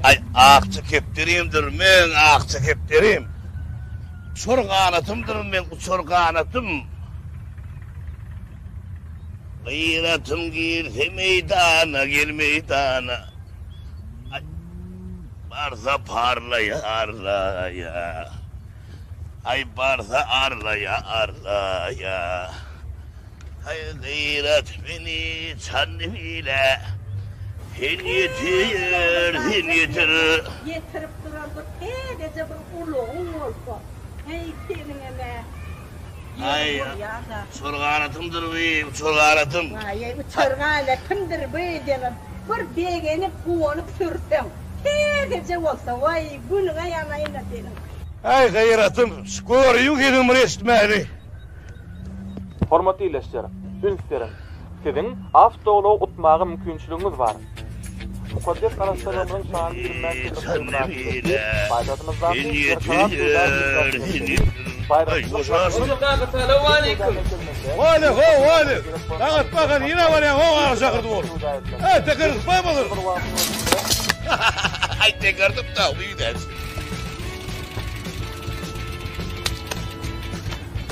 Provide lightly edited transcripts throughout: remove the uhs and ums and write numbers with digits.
Aý, akja kepderimdir meň akja kepderim. Uçar ganatymdyr meň uçar ganatym. Gyratym girse meýdana, gel meýdana. Aý, barsa parlaýa, arlaýa. Aý, barsa arlaýa, arlaýa. Aý, gyrat meni Çandybile. Sen ýetir, sen ýetir. Ýetirip duran bir täzeje bir ulagyň bolsa. Heý, seniňem-ä. Aý, uçar ganatymdyr bi, uçar ganatym. Aý, uçar ganatymdyr bi diýen bir begenip, guwanyp sürseň, täzeje bolsa, waý, günüňe ýanaýyn-a seniň. Aý, gaýratym, şu görüň sesiňi bir eşitmäli. Hormatly ildeşler, üns beriň! Siziň awtoulag utmaga mümkinçiligiňiz bar. Mukaddes Garaşsyzlygymyzyň şanly 25 ýyllyk toýy mynasybetli paýtagtymyzdaky Berkarar söwda merkezinde baýramçylyk Kaka salowmaleýkim. Wale ho wale. Sagat baka nirä barýaň ho gara şakyrdy bolup. He teker tutmaýmadyr. Aý teker tutdy uýda.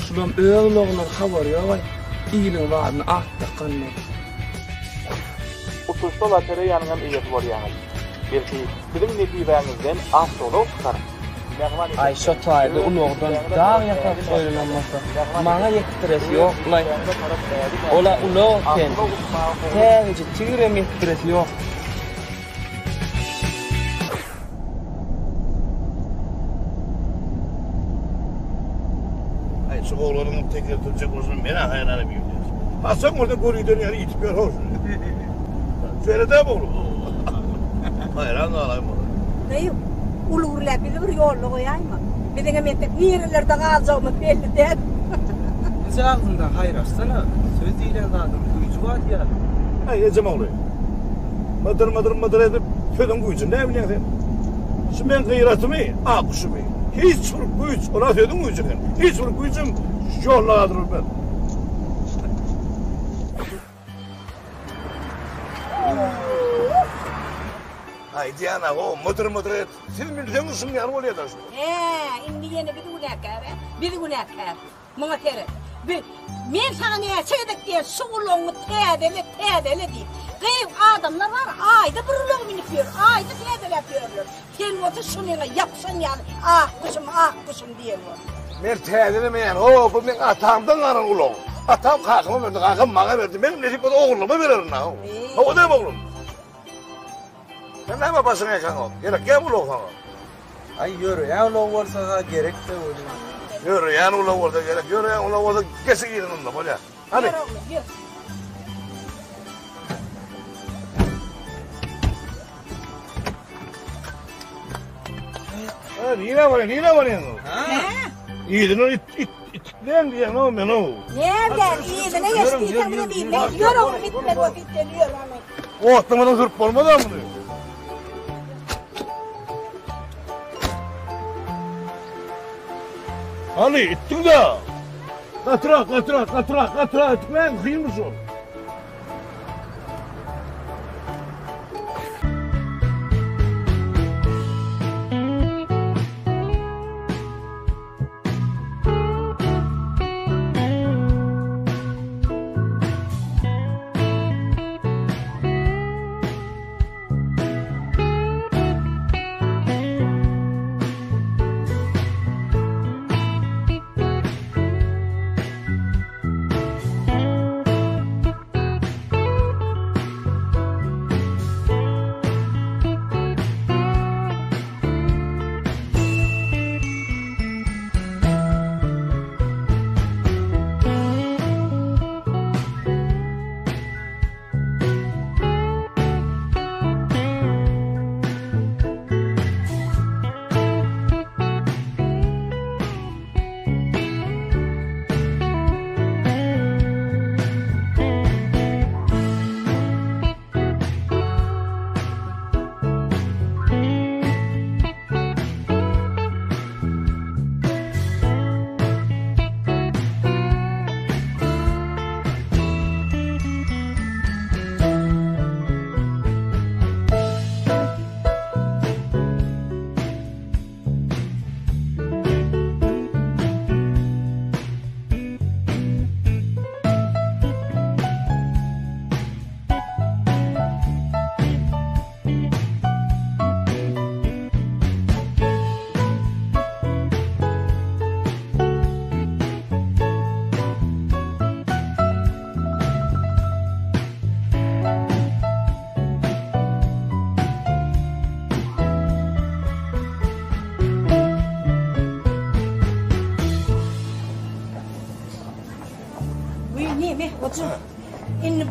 Şulam öz ulagyndan habary ýogaý, iliň zadyna at dakan bolup. Utuşda lotereýanyň hem eýesi bolýaňyz. Belki, siziň nesibäňizden awtoulag çykar. Mähriban Aý şo ildeşler, taýda öz ulagdan nesibäňize dag tarap ýasap ädim goýlanam ätmäli. bolsa, Mähriban maňa ildeşler, ýetdiresi öz ýok-laý. nesibäňize tarap ädim Ol-a ätmäli. ulag eken, Awtoulag utmaga howlugyň. täzeje tigirem ýetdiresi ýok. Aý şu oglanyň teker sürjek bolşuny men-ä haýran edýän. Haçan bolsa görüden ýaly ýitip ýör how şuny. Şeýle dämi oglum? Haýran galaýyn muny. Gyýw, uly gürläp bizi bir ýolda goýaýma. Biziňem entek nirelerde galjagymyz belli däl. Eje agzyňdan haýyr açsana, söz diýlen zadyň güýji bar diýýärler. Aý ejem ogly. Mydyr mydyr mydyr edip sözüň güýjüni näme bilýäň sen? Şu meň gyratymy, ak guşumy hiç bir güýç, ol-a sözüň güýji eken, hiç bir güýjem şu ýolda galdyryp bilmez. Aýdýan-a, ho, mydyr-mydyr edip, siz münseňiz şuň ýaly bolýa-da şu. Hä, indi ýene biz günäkär-ä? Biz günäkär. Muňa seret. Bi, men saňa näçe gezek diýen, şu ulagyňy täzele, täzele diýip. Gyz, adamlar bar, aýda bir ulag münüp ýör, aýda täzeläp ýörler. Sen bolsa şunyňa ýapyşan ýaly, ak guşum, ak guşum diýen bol. Men täzelemeýän, ho, bu meň atamdan galan ulag. Atam kakama berdi, kakam maňa berdi. Menem nesip bolsa ogullaryma bererin, ho. Hawa dämi oglum? Sen näme başyňa ýakaňok? Gerek dämi ulag saňa? Aý ýöreýän ulag bolsa-ha gerekde welin. Ýöreýän ulag bolsa gerek, ýöreýän ulag bolsa geçi giriň onda bolýa. Hany. Ýör oglum, ýör. Ha, nirä barýaň, nirä barýaň? Hä? Yzyna it, it, itikleýän diýýän-ow men-ow. Näme, yzyna geç diýseň bizem yzyna geç. Ýör oglum, itmeli bolsa itmeli, ýör hany. Otlamadan sürüp bolmaz-a muny. Hany, itdiň-dä. Gatyrak, gatyrak, gatyrak, gatyrak itmäň, kynmyş ol.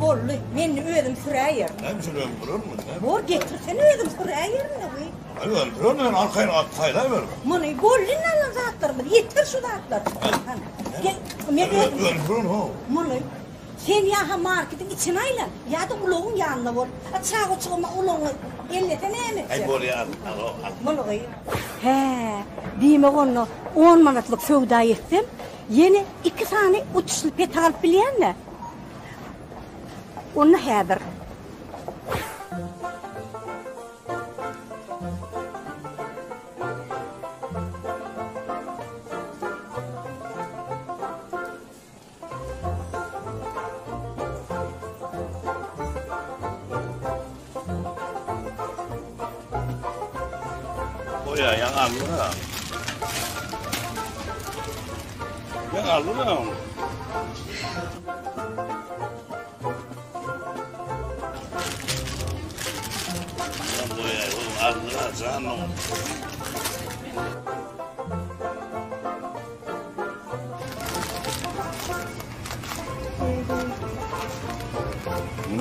Boldy, men indi özüm süräýerin. Näme üçin özüň sürermiň? Bor, getirsene özüm süräýerin-de wi. Aý özüň sürermiň, sen arkaýyn at saýlaber. Muny boldy indi alan zatlarymyz, ýeter şu zatlar. Hany, gel, men özüm. Özüň sürerin how. Muny sen ýa-ha marketiň içine aýlan, ýa-da ulagyň ýanynda bol. A çaga-çugama ulagyňy ellese näme etjek? Aý bolýa, al, al, al. Muny gyý. Hä, diýmek onda on manatlyk söwda etsem, ýene iki sany utuşly petek alyp bilýän-dä. Onda häzir. Goýa ýaň aldyr-a. Ýaň aldyr-a ony. Goýa, aldyr-a janym.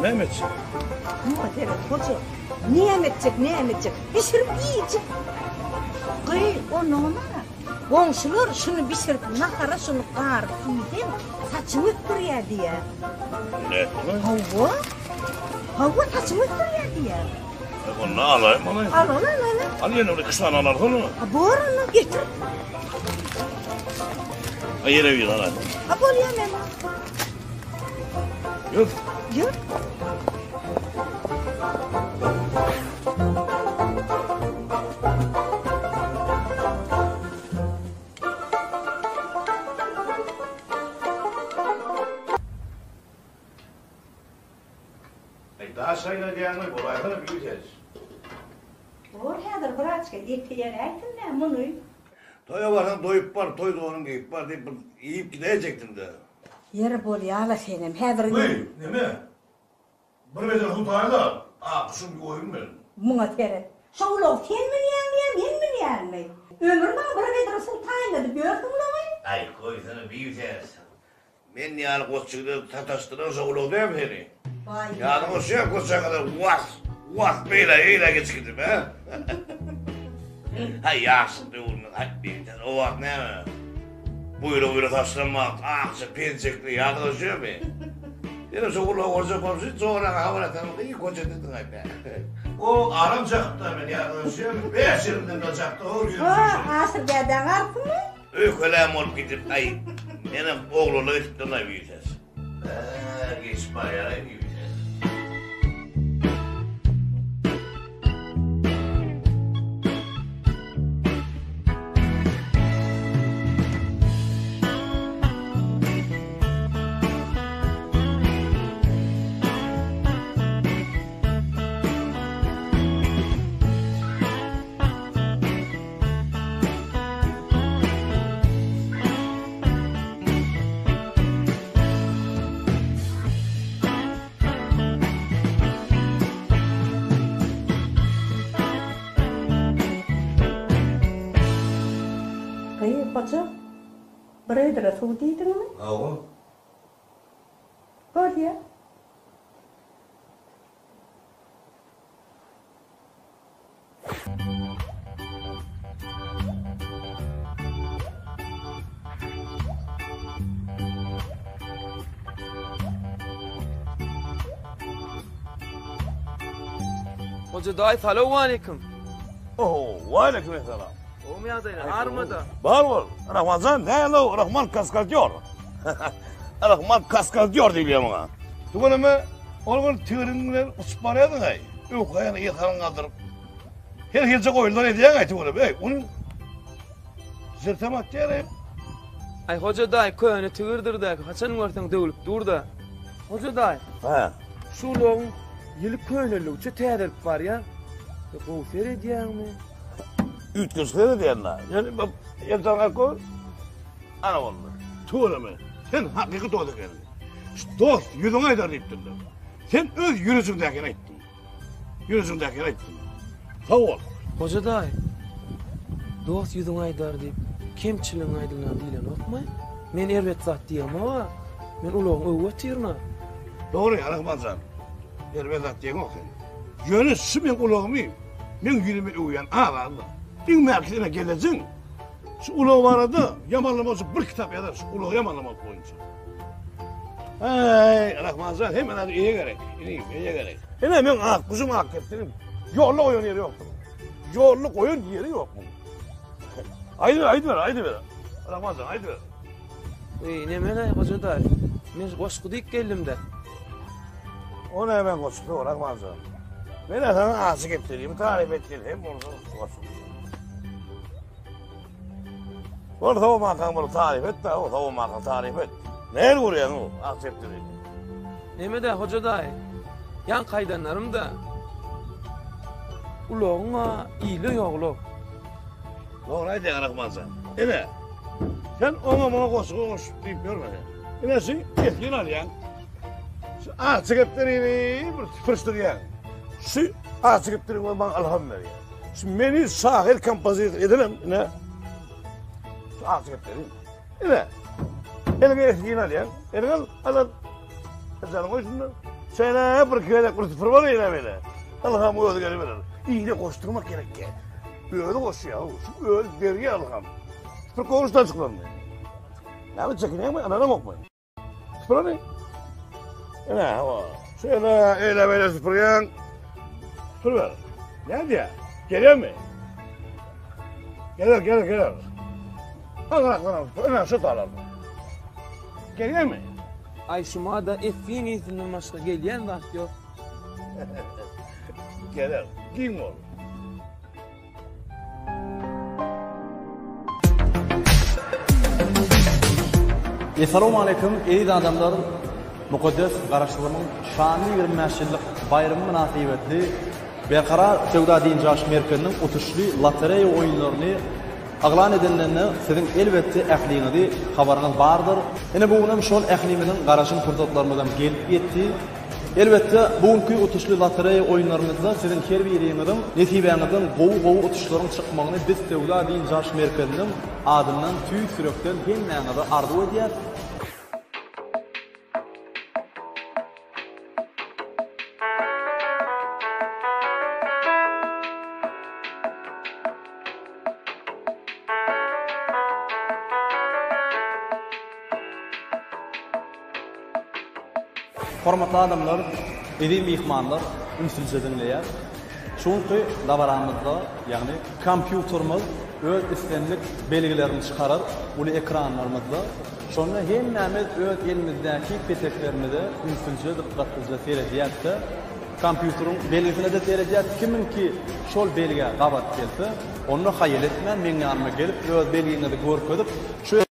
Näme etjek? Muňa seret, hoja. Näme etjek, näme etjek? Bişirip iýjek. Gyý, onnoňam-a, goňşular şuny bişirip, nahara şuny garyp iýseň, saçyň ösdürýär diýýär. Nätdiň? Hawa. Hawa, saçyň ösdürýär diýýär. Onda alaýyn muny. Al, al, al, al. Al ýene bir iki sany alarsyň. Ha, bor onda, getir. Ha, ýene bir alaýyn. Ha, bolýar men. Ýör. Ýör. Aý daş aýladýaňmy bolaýsana bir ses. Bor häzir wraçka ýetäýäýsin-dä muny. Toýa barsaň doýup bar, toý donuň geýip bar diýip bir iýip gidäýjekdiň-dä. Ýeri bolýa-la senem häzir. Weý, neme? Bir bedre suw taýla, akguşum ýuwaýyn men. Muňa seret. Şo ulagy sen münýäňmi ýa men münýänmi? Ömür maňa bir bedre suw taýynladyp ýörsüň ulagy. Aý, goýsana biwsers. Men ýaly goç ýigide sataşdyran şo ulag dälmi seni? Baý. Ýadyňa düşýärmi köçä gadar was, was beýle, eýle geçip gidip, hä? Haý, ýaşlyk döwrümiz, haý, beýle, o wagt näme? Buýra-buýra saçlan wagt, akja penjekli, ýadyňa düşýärmi? Senem şo ulagy görjek bolup, şu joraňa habar etsem, gyý, köçede diňe. O aram çakypdy-a meni, ýadyňa düşýärmi? Bäş ýerinden çakdy-ow, ýüzüm şişirip. Ha, Aşyr dädäň arpymy? Öýkeläm bolup gidip, aý, menem oglanlyk edipdim-aý biýses. Hä, geçip barýar-aý biýses. Gyz, hoja, bir öýdüre suw diýdiňmi? Hawa. Bolýa. Hoja daýy salowmaleýkim. Oho, waleýkim essalam. Gowmy ýagdaýlar? Armada. Bar bol. Rahmanjan, nälo, Rahman kaskadýor. Rahman kaskadýor diýilýär muňa. Tüweleme, ol gün tigriň bilen uçup barýardyň-aý. Öwkaýan yzharyň galdyryp. Her hilje goýunlar edýäň-aý tüweleme. Eý, ony jyrtam atýar-eý. Aý, Hoja daýy, köne tigirdir-dä, haçan görseň döwlüp dur-da. Hoja daýy. Hä. Şu ulagyň ýyly köneldigiçe täzelip barýar. Sen gowy seredýäňmi? Üýtgeşik seredýän-dä. Ýöne bu ýerden aýyp goý. Ana boldy. Tüweleme, sen hakyky dost ekeniň. Şu dost ýüzüňe aýdar diýipdirler. Sen öz ýürejiňdäkini aýtdyň. Ýürejiňdäkini aýtdyň. Sag bol. Hoja daýy, dost ýüzüňe aýdar diýip, kemçiligiň aýdylýan diýlenokmy? Men erbet zat diýemog-a. Men ulagyňy öwüp otyryn-a. Dogry, Rahman jan. Erbet zat diýeňok sen. Ýöne şu meň ulagymy meň ýüzüme öwýän az-az-da. Iň bärkisi ine gelejeň. Şu ulag barada ýamanlamak üçin bir kitap ýazar, şu ulagy ýamanlamak boýunça. Äý, Rahman jan, hemme zada eýe gerek. Inim, eýe gerek. Ine meň ak guşum ak kepderim. Ýolda goýan ýeri ýokdur. Ýolda goýan ýeri ýok muň. Aýdyber, aýdyber, aýdyber. Rahman jan, aýdyber. Eý, nemeleý, goja daýy. Men goşgy diýip geldim-de. O näme goşgusy, Rahman jan? Men-ä saňa ajy kepderimi taryp etgeli hem bolsa goşgy. Bol sowmakaň bol taryp et-de, o sowmakaň taryp et. Nähili görýäň o ak kepderini? Neme-dä, hoja daýy. Ýaňky aýdanlarym-da. Ulagyň-a ile ýog-la. Dogry aýdýaň Rahman jan. Ine, sen oňa muňa goşgy goşup diýip ýörme sen. Ine şu esgin alýaň. Şu agçy kepderini bir süpürişdirýäň. Şu agçy kepderiň özi maňa ylham berýär. Şu meni şahyr kompozitor edenem ine şu agçy kepderi. Ine. Eliňe esgin alýaň. Eliňe al, al, al. Janyň goý şunda. Şeýle bir gezek bir süpürip al ýene beýle. Ylham özi geliberer. Ile goşdurmak gerek. Özi goşýar, şu özi berýär ylham. Süpür goşdan çyklandy. Näme çekinýäňmi? Ynanaňokmy? Süpür hany. Ine, hawa. Şeýle, eýle beýle süpürýäň. Süpür ber. Näme diýýär? Gelermi? Geler, geler, geler. Aňrakdan süpür. Ine, şu talar. Gelýärmi? Aý, şuma-da esgin ýüzünden başga gelýän zat ýok. Geler. Giň bol. Essalawmaleýkum eziz adamlar Mukaddes Garaşsyzlygymyň şanly 25 ýyllyk baýramy mynasybetli Berkarar söwda dynç alyş merkeziniň utuşly lotereýa oýunlaryny yglan edeninden siziň elbetde ähliňizi habaryňyz bardyr. Ine bu günem şol ählimiziň garaşan pursatlarymyzam gelip ýetdi. Elbetde, bu günki utuşly lotereýa oýunlarymyzda siziň her biriňiziň nesibäňizden gowy-gowy utuşlaryň çykmagyny biz Söwda dynç alyş merkeziniň adyndan tüýs ýürekden hemmäňize arzuw edýäs. Hormatly adamlar, eziz myhmanlar, ünslice diňleýäs. Şu günki dabaramyzda, ýagny kompýuterimiz öz islendik belgilerini çykarar uly ekranlarymyzda. Şonda hemmämiz öz elimizdäki peteklerimize ünslice, dykgatlyja seredýäs-de, kompýuteriň belgisine-de seredýäs. Kimiňki şol belgä gabat gelse, onda haýal etmän meň ýanyma gelip, öz belgiňizi görkezip, şu.